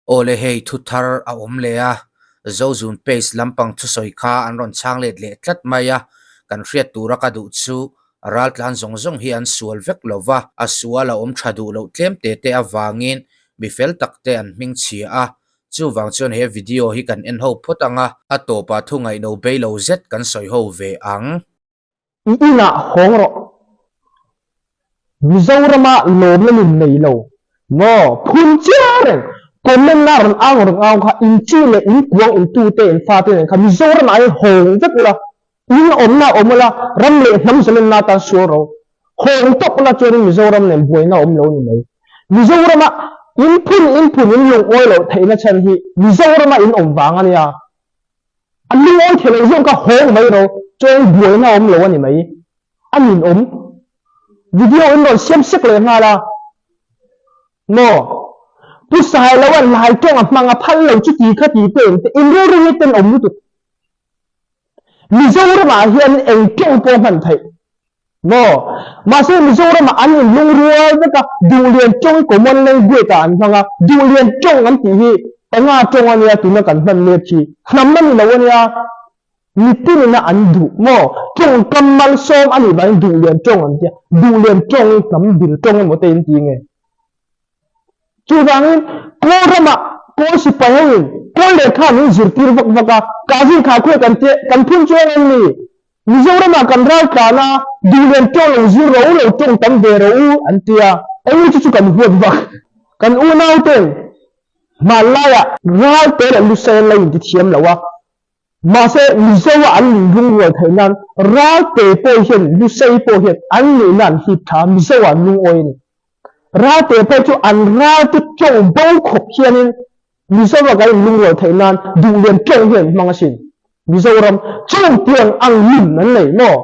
Awle hei thu thar a awm leh a, Zozun page lampang thusawi kha an rawn chhang let leh tlat mai a, kan hriat tura ka duh chu raltlan zawng zawng hi an sual vek lo va, a sual a awm tha duh loh tlem te te avangin mi fel tak te an hming chhia a, chuvang chuan he video hi kan en ho phawt ang a, a tawpah thu ngaihno bei lo zet kan sawi ho ve ang. I inah hawng rawh. Mizorama lawmna nun nei lo maw? Phun chiang reng. Comment a rawn au rawn au kha in chi leh in kuang in tu te in fate nen kha Mizoramah hian hawng vek ula, in awmna awm ula, ram leh hnam zalenna atan sual ro. Hawng tawp ula chuanin Mizoram nen buaina awm lo ni mai. Mizorama in phun in phun in lungawi loh theihna chhan hi Mizorama in awm vang a nia. A lungawi thei lo zawng kha hawng mai ro chuan buaina awm lo a ni mai. A ninawm. Video in rawn siam sek leh nghal a. Maw? Pu Sailoa lai tawng a hmang a phal lo chu ti kha ti te in te in rilru hi tenawm lutuk. Mizoram ah hian eng tawng pawh hman theih. Maw? Mahse Mizoram ah an in lungrual vek a, Duhlian tawng hi common language ah an hmang a, Duhlian tawng an tih hi enga tawng a nia tuna kan hman mek hi hnam a ni lo a nia. Mitin ina an duh maw? Tawngkam malsawm a nih vangin Duhlian tawng an tia, Duhlian tawng hi hnam bil tawng emaw te in ti nge? Chuvangin Kawl ramah Kawl sipai hoin Kawl lehkha min zirtir vak vak a, Kahzin Khakhuai kan tia, kan phun chuang em ni? Mizoramah kan ral tlan a, Duhlian tawng lo zir ro lo tawng tam ve ro u an tia, eng chu chu kan huat vak. Kan unau ten hmanlaiah Ralte leh Lusei an lo intithiam lo a, Mahse, Mizoa an inlungrual theih nan Ralte pawh hian Lusei pawh hian an nihna an hip tha, Mizoa an lungawi a ni. Ralte pawh chu an ralte tawng bo khawp hianin Mizoa kan inlungrual theih nan duhlian tawng hi an hmang asin. Mizoram chung tiang ang nun an nei maw?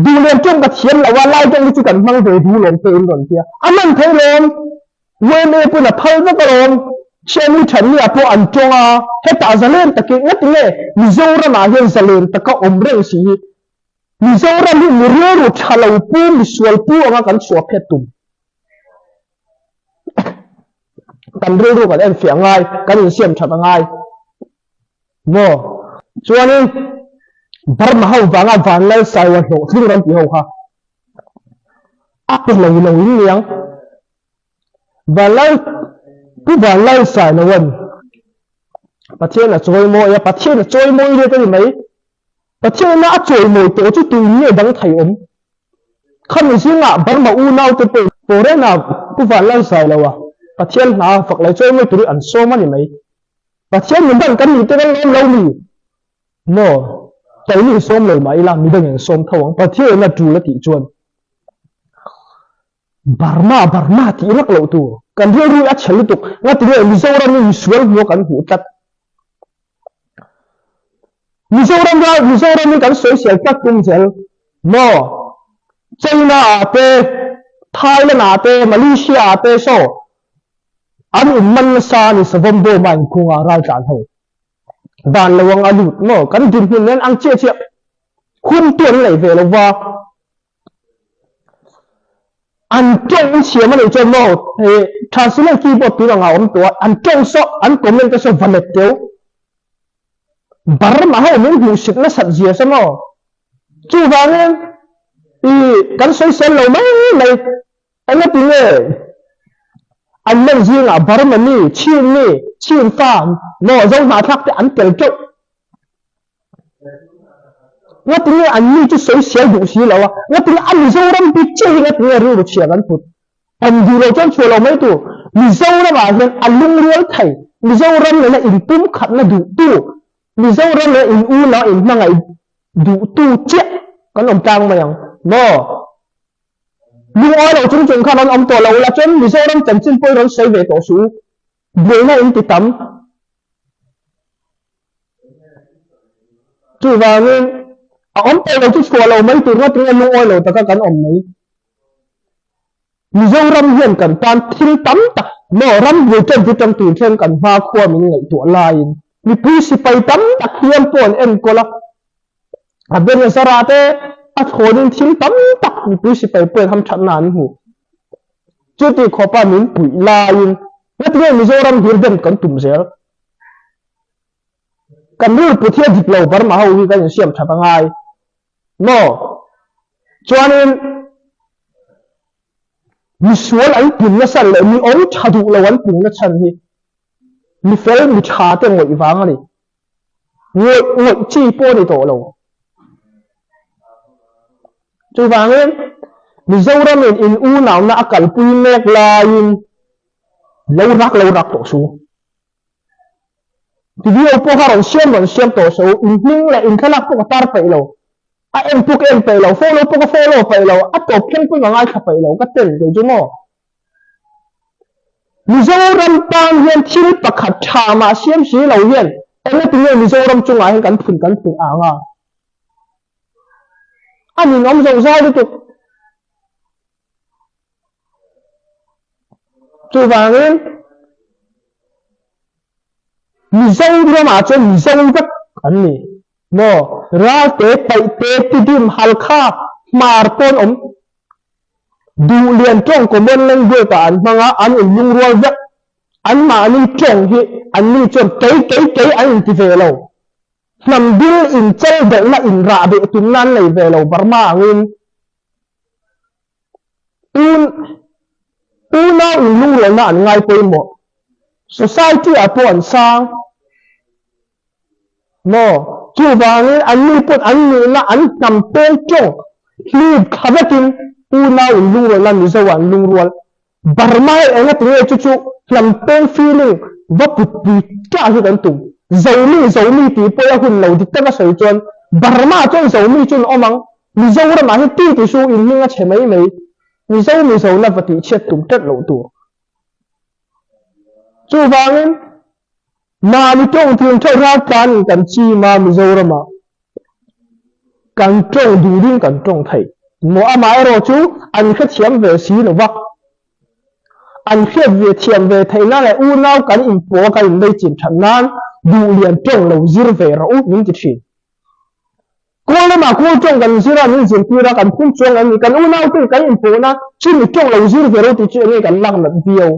Duhlian tawng ka thiam lo a, lai tawng hi chu kan hmang ve duh lawm te in rawn tia. A hman thei lawm, yma pawn a phal vek alawm, Thianmi Thannia pawh an tawng a, hetah zalen takin ngati nge Mizoramah hian zalen taka awm reng si hi. Mizoram hi mi rilru tha lo pu, misual pu anga kan chhuah phet tum. Kan rilru kan enfiah ngai, kan insiam that a ngai. Maw? Chuanin Burma ho vanga Vanlal Saiwa hlawhtling ram tih ho kha a pe lo lo in niang. Vanlal Pu Vanlal Sailoan Pathian a chawimawi a, Pathian a chawimawi let a ni mai. Pathianna a chawimawi tawh chu tuin nge dang thei awm? Khami zingah Burma unaute pawh foreign-ah Pu Vanlal Sailoa Pathian hna fak leh chawimawi turin an sawm a ni mai. Pathian mi hman kan nih te kan lawm lo mi? Maw? Keini i sawm lo mah ila midang in sawm tho ang. Pathian in a tul a tih chuan Burma Burma tih rak loh tur. Kan rilru hi a chhe lutuk. Ngatinge Mizoram hi misual hmua kan hmuh tlat. Mizoram ral Mizoram hi kan sawisel tlat tum zel. Maw? China ah te, Thailand ah te, Malaysia ah te saw An in man nasa a ni savawm bawm a inkhung a raltlan ho dan lo ang a lut maw kan dinhmun nen ang chiah chiah hun tu an nei ve lo va an tawng siam a nih chuan maw he translate keyboard tun anga awm tawh a an tawng saw an comment te saw va let teu Burma ho min hmuhsit nasat zia sa maw chuvangin i kan sawisel lo mai mai. Engati nge an man zingah Burma mi, Chin mi, Chin fa maw Zo hnahthlak te an tel teuh? Ngati nge an mi chu sawisel duh si lo a? Ngati nge a Mizoram bik chiah hi ngati nge rilru chhia kan put? Awm duh lo chuan chhuah lo mai tur. Mizoramah hian a lungrual thei, Mizoram nena inpumkhatna duhtu, Mizoram nena in unau inhmangaih duhtu chiah kan awm tlang mai ang maw? Lungawi lo chung chung khan an awm tawh lo ula chuan Mizoram chanchin pawh i rawn sawi ve tawh suh u. Buaina in ti tam. Chuvangin a awm tawh lo chu chhuah lo mai tur ngawt ringa lungawi lo taka kan awm mai. Mizoram hian kan tan thil tam tak maw ram bul ṭan chu ṭang tur thleng kan hma khua min ngaihtuah laiin mipui sipai tam tak hian pawh an enkawl a. A beng zara te a thlawnin thil tam tak mipui sipai pawhin hamthatna an hmu. Chuti khawpa min puih laiin ngatinge Mizoram hir dem kan tum zel? Kan rilput hi a dik lo Burma ho hi kan insiam that a ngai maw? Chuanin misual an pun nasa leh mi awm tha duh lo an pun na chhan hi mi fel mi tha te ngawih vang a ni. Ngawih ngawih chi pawh a ni tawh lo. Chuvangin Mizoramin in unauna a kalpui mek laiin lo rak lo rak tawh su. Video pawh kha rawn siam rawn siam tawh su. In hming leh in thlalak pawh ka tar peih lo. A en pawh ka en peih lo, follow pawh ka follow peih lo, a tawp thleng pawhin ka ngaithla peih lo, ka ten kei chu maw. Mizoram tan hian thil pakhat tha mah siam si lo hian engatinge Mizoram chungah hian kan phun kan phun ang a? A ninawm zo zau lutuk. Chuvangin Mizoramah chuan Mizo vek an ni maw? Ralte, Paihte, Tidim, Halkha, Hmar pawn awm Duhlian tawng common language ah an hmang a, an inlungrual vek. Anmahni tawng hi anni chuan kei kei kei an inti ve lo. Hnam bil inchel delhna inrah beh tumna an nei ve lo Burma angin. Un unau inlungrualna an ngai pawimawh. Society ah pawh an sang. Maw? Chuvangin anni pawn an nihna an hnam peng tawng hlip thla vekin unau in lungrualna Mizo ah an lungrual. Burma hi enga tinge chu chu hnam peng feeling va put pui ṭah hi kan tum. Zomi Zomi tih pawh a hun lo dik taka sawi chuan Burma ah chuan Zomi chu an awm ang. Mizoram ah hi ti ti su in hming a chhe mai mai. Mizo Mizo na va tih chhiat tum ṭat loh tur. Chuvangin Mahni tawng thin theuh raltlan in kan chim a Mizoram ah kan tawng durin kan tawng thei maw amaherawh chu an hrethiam ve si lo va an hriat ve thiam ve theih nan leh unau kan inpawh a kan inlei chin that nan duhlian tawng lo zir ve rawh u min ti thin. Kawl lamah kawl tawng kan zir a min zirtir a kan phun chuang an ni kan unau ten kan inpawhna chumi tawng lo zir ve rawh tih chu enge kan lak nat viau.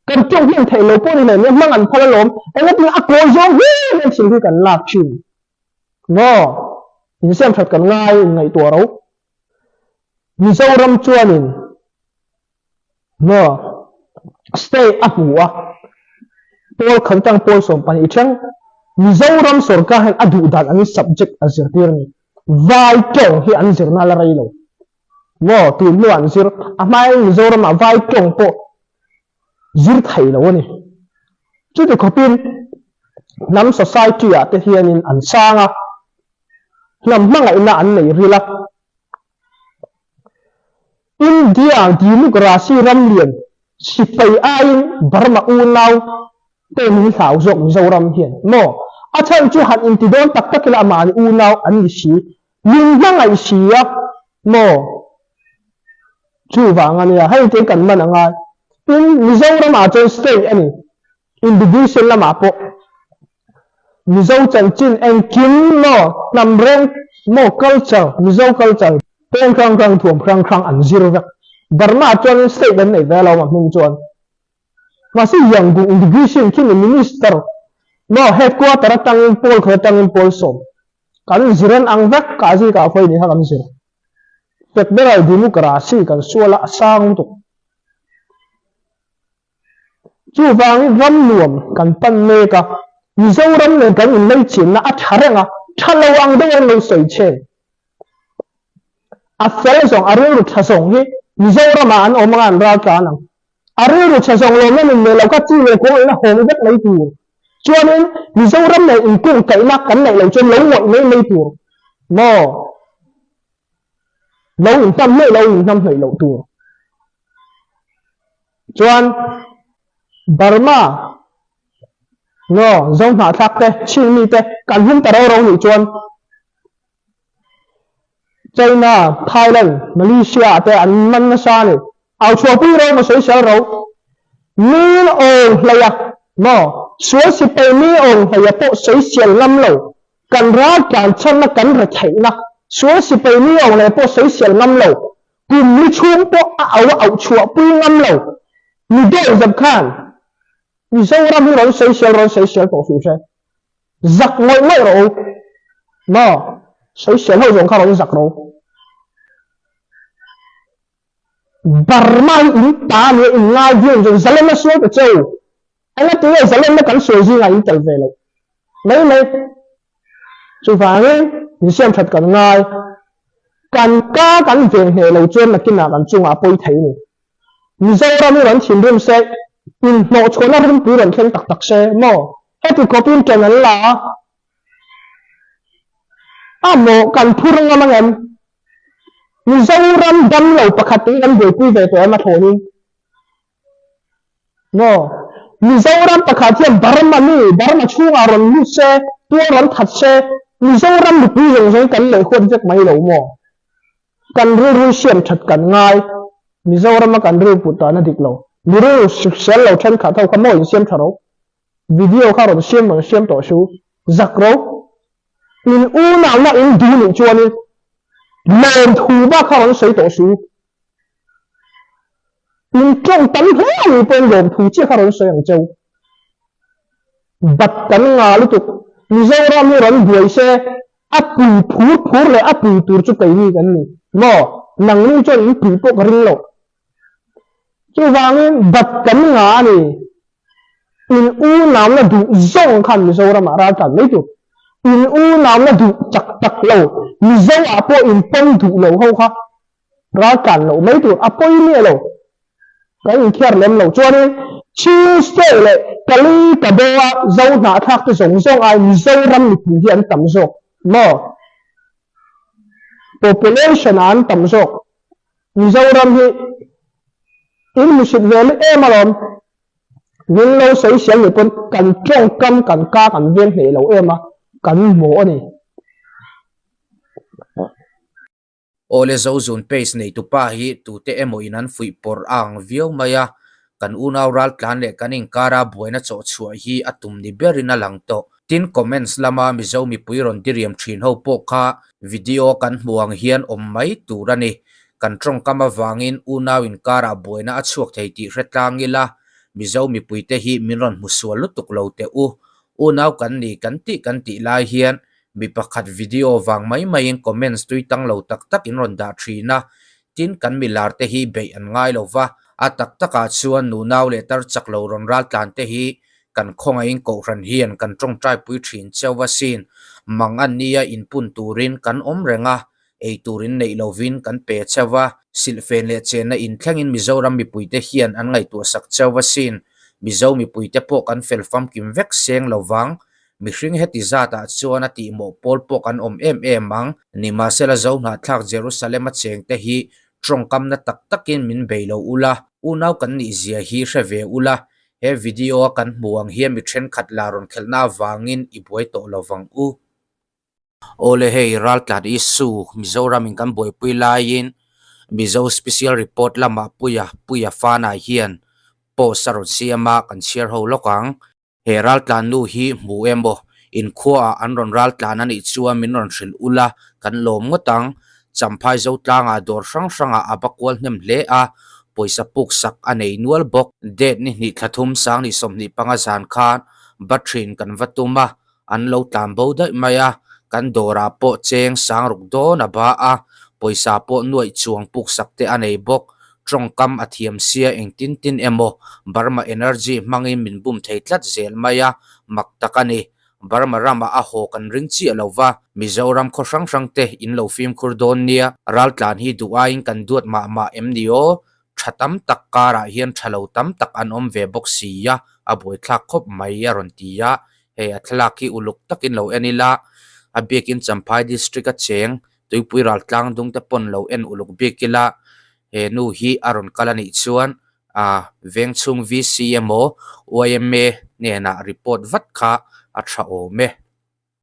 Kan tawng hman theih lo pawh ni hle mai, hmang an phal alawm. Engatin a kawl zawng hle hian thil hi kan lak thin. Maw? Insiam that kan ngai inngaihtuah ro. Mizoram chuanin maw state a hmu a, pawl khat atang pawl 12 thleng Mizoram sorkar hian a duh dan angin subject a zirtir a ni. Vai tawng hi an zirna la rei lo. Maw tun hnuah an zir, a hmain Mizoramah vai tawng pawh zir thei lo a ni. Chuti khawpin hnam society ah te hianin an sang a, hnam hmangaihna an nei ril a. India democracy ram lian sipai aiin Burma unau te min hlau zawk Mizoram hian maw a chhan chu han inti dawn tak tak ila mahni unau an ni si Min hmangaih si a maw? Chuvang a nia, hei te kan man a ngai. Tin, Mizoram ah chuan state a ni. Indivision lamah pawh Mizo chanchin engkim maw, hnam reng maw, culture, Mizo culture, peng hrang hrang, thuam hrang hrang an zir vek. Burma ah chuan state an nei ve lo a hming chuan. Mahse Yangon Indivision khi ni Minister maw headquarter atangin pawl khat atangin pawl sawm Kan zir an ang vek ka zir ka khawi nih kha kan zir. Federal democracy kan sual a, a sang lutuk. Chuvangin ram nuam kan pan mek a, Mizoram nen kan inleichhinna a tha reng a, tha lo ang deuh an lo sawi chhen. A fel zawng, a rilru tha zawng hi Mizoramah an awm anga an ral tlan ang. A rilru tha zawng lawmna nun nei lo kha chi leh kawng in a hawng vek mai tur. Chuanin Mizoram nen inkungkaihna kan neih loh chuan lo ngawih mai mai tur maw? Lo inhnam hnawih lo inhnam hnawih loh tur. Chuan Burma maw Zohnahthlak te, Chin mi te kan hum ta ro ro nih chuan China, Thailand, Malaysia ah te an man nasa a ni. Au chhuahpui ro maw sawisel ro. Min awng hleia maw sual sipai mi awng hleia pawh sawisel ngam lo. Kan ral tlan chhanna kan retheihna sual sipai mi awng hleia pawh sawisel ngam lo. Kum li chhung pawh a au a auh chhuah pui ngam lo. Mi deuh zep khan Mizoram hi rawn sawisel rawn sawisel tawh suh se. Zak ngawih ngawih rawh u. Maw? Sawisel ho zawng kha rawn zak rawh u. Burma hi in ta ania in ngai viau in chuan zalenna sual ta che u. Enga tinge zalenna kan sual zingah in tel ve loh mai mai. Chuvangin insiam that kan ngai. Kan ka kan veng hneh lo chuan nakinah kan chungah a pawi thei a ni. Mizoram hi rawn thinrim se, inhnawhchhuahna rinpui rawn thleng tak tak se maw? Heti khawpin ṭan an la a, a maw kan phur ngam angem? Mizoram damlo pakhat te hi kan buaipui ve tawh em a thlawnin? Maw? Mizoram pakhat hian Burma mi, Burma chhungah rawn lut se, tual rawn that se, Mizoram mipui zawng zawng kan leh huat vek mai lo maw? Kan rilru siam that kan ngai. Mizorama kan rilru put dan a dik lo. Mi rilru hrisel lo thenkhat ho kha maw insiam tha ro. Video kha rawn siam rawn siam tawh su. Zak ro. In unauna in duh nih chuanin lawm thu bak kha rawn sawi tawh su. In tawng tam hle a nih pawhin lawm thu chiah kha rawn sawi ang cheu. Bat kan ngah lutuk. Mizoram hi rawn buai se A pui phur phur leh a pui tur chu keini kan ni maw? Nangni chuan in pui pawh ka ring lo. Chuvangin bat kan ngah a ni. In unauna duh zawng khan Mizoramah ral tlan mai tur. In unauna duh chak tak lo, Mizo ah pawh in pawm duh lo ho kha ral tlan loh mai tur. A pawi miah lo. Kan inkhiar lem lo. Chuanin Tuesday leh Kali Kaboa Zo hnahthlak te zawng zawng ai Mizoram mipui hi an tam zawk maw? Population ah an tam zawk. Mizoram hi in hmusit ve leh em alawm. Min lo sawisel nih pawn kan tawngkam kan ka kan veng hneh lo em a, kan hmu a ni. Awle Zozun page neitupa hi tute emaw in an fuih pawrh a ang viau mai a, kan unau raltlan leh kan inkara buaina chawh chhuah hi a tum ni berin a lang tawh. Tin, comments lama Mizo mipui rawn diriam thin ho pawh kha video kan hmuh ang hian awm mai tur a ni. Kan tawngkam avangin unau inkarah buaina a chhuak thei tih hre tlang ila, Mizo mipuite hi min rawn hmu sual lutuk lo teh u. Unau kan ni kan tih kan tih lai hian Mi pakhat video vang mai maiin comments tui tang lo tak tak in rawn dah thin a, tin kan milar te hi beih an ngai lo va, a tak takah chuan nunau leh tar chak lo rawn ral tlan te hi kan khawngaihin kohhran hian kan tawngtai pui thin chauh a sin, mang an nia inpun turin kan awm reng a, ei tur in neih lovin kan pe chauh a, silhfen leh chenna inthlengin Mizoram mipuite hian an ngaihtuah sak chauh a sin, Mizo mipuite pawh kan fel famkim vek seng lo vang, Mihring heti zatah chuan a tihmawh pawl pawh kan awm em em ang. Nimahsela Zohnahthlak Jerusalem a chengte hi tawngkamna tak takin min bei lo ula, unau kan nih zia hi hre ve ula, he video a kan hmu ang hian mi thenkhat la rawn khelhna avangin i buai tawh lo vang u. Awle hei Raltlan issue Mizoram in kan buaipui laiin Mizo Special Report lamah Puia Puia Fana hian post a rawn siam a, kan chhiar ho lawk ang. He raltlan nu hi hmu emaw inkhuaah an rawn raltlan a nih chuan min rawn hrilh ula kan lawm ngawt ang. Champhai Zotlangah dawr hrang hrangah a ba kual hnem hle a, pawisa puk sak a nei nual bawk. Date ni hnih thla thum sang ni 25 zan khan ba thin kan va tum a, an lo tlan bo daih mai a, kan dawrah pawh cheng sang ruk dawn a ba a, pawisa pawh nuaih chuang puk sak te a nei bawk. Tawngkam a thiam sia engtin tin emaw Burma Energy hmangin min bum thei tlat zel mai a, mak tak a ni. Burma ramah a haw kan ring chiah lo va, Mizoram khaw hrang hrang te in lo fimkhur dawn nia, raltlan hi duh aiin kan duat mah mah em ni aw? Tha tam tak karah hian tha lo tam tak an awm ve bawk si a, a buaithlak khawp mai a rawn ti a, hei a thlalak hi uluk takin lo en ila, a biakin Champhai District a cheng Tuipui ral tlang dung te pawn lo en uluk bik ila, he nu hi a rawn kal a nih chuan ah veng chhung VC emaw yma hnenah report vat kha a tha awm e.